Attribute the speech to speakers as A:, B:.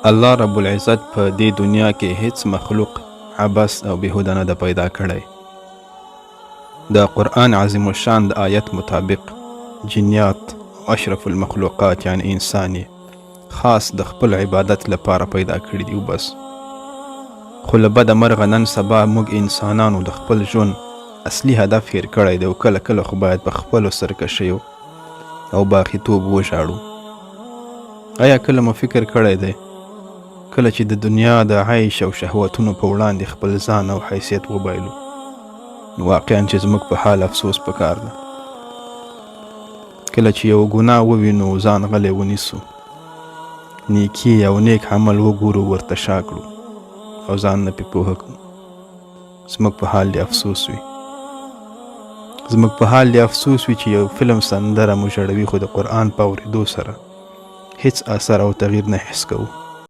A: الله رب العزت په دې دنیا کې هیڅ مخلوق عبث او بیهوده نه ده پیدا کړی. د قرآن عظیم الشان د آیت مطابق جنیات او اشرف المخلوقات یعنی انسان یې خاص د خپل عبادت لپاره پیدا کړي دي وبس. خو له بده مرغه نن سبا موږ انسانانو د خپل ژوند اصلي هدف هیر کړی دی او کله کله خو باید په خپلو سرکشیو او باغیتوب وژاړو. ایا کله مو فکر کړی دی کله چې د دنیا د عیش او شهوتونو په وړاندې خپل ځان او حیثیت وبایلو، نو واقعا چې زموږ په حال افسوس پکار ده. کله چې یو ګناه ووینو، ځان غلی ونیسو، نیکی او نیک عمل وګورو، ورته شا کړو او ځان نه پې پوهه کړو، زموږ په حال دې افسوس وي. زموږ په حال دې افسوس وي چې یو فلم سندره مو ژړوي، خو د قرآن په اورېدو سره هیڅ اثر او تغییر نه حس کوو.